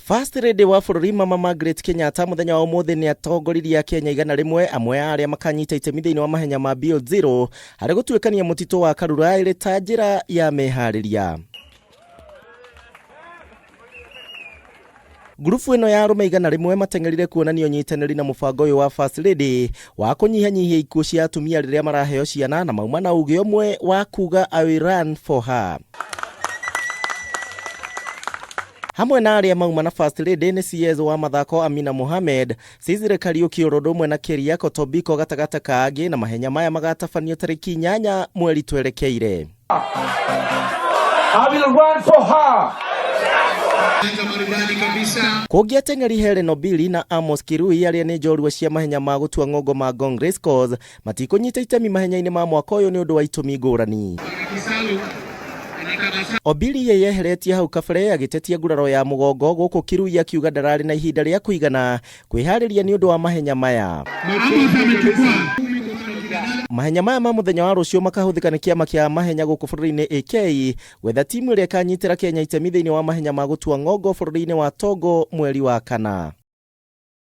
First Lady wa bũrũri Mama Margaret Kenyatta mũthenya wa ũmũthĩ nĩ atongoririe Akenya 100 amwe a arĩa makanyita itemi thĩinĩ wa mahenya ma Beyond Zero harĩ gũtuĩkania mũtitũ wa Karura ĩrĩ ta njĩra ya meharĩria. Ngurubu ĩno ya arũme 100 mateng'erire kuonania ũnyitanĩri na mũbango ũyũ wa First Lady wa kũnyihanyihia ikuũ cia atumia rĩrĩa maraheo ciana na mauma na uge ũmwe wa kuga I will run for her. Hamwe na arĩa mauma na First Lady nĩ CS wa mathako Amina Mohamed, Cecily Kariuki oro ũndũ ũmwe na Keriako Tobiko gatagatĩ ka angĩ na mahenya maya magatabanio tarĩki 8 mweri twerekeire. I will run for her. Kũngĩ ateng'eri Helen Obiri na Amos Kirui arĩa nĩ njorua cia mahenya ma gũtua ng'ongo ma Ngong Racecourse matikũnyita itemi mahenya-inĩ ma mwaka ũyũ nĩ ũndũ wa itũmi ngũrani. Obiri yeyeheretie hau kabere agĩtetia nguraro ya mũgongo gũkũ Kirui akiuga ndararĩ na ihinda rĩa kũigana kwĩharĩria nĩ ũndũ wa mahenya maya. Mahenya maya ma mũthenya wa rũciũ makahũthĩka nĩ kĩama kĩa mahenya gũkũ bũrũri-inĩ AK gwetha timu ĩrĩa ĩkanyitĩra Kenya itemi thĩinĩ wa mahenya ma gũtua ng'ongo bũrũri-inĩ wa Togo mweri wa kana.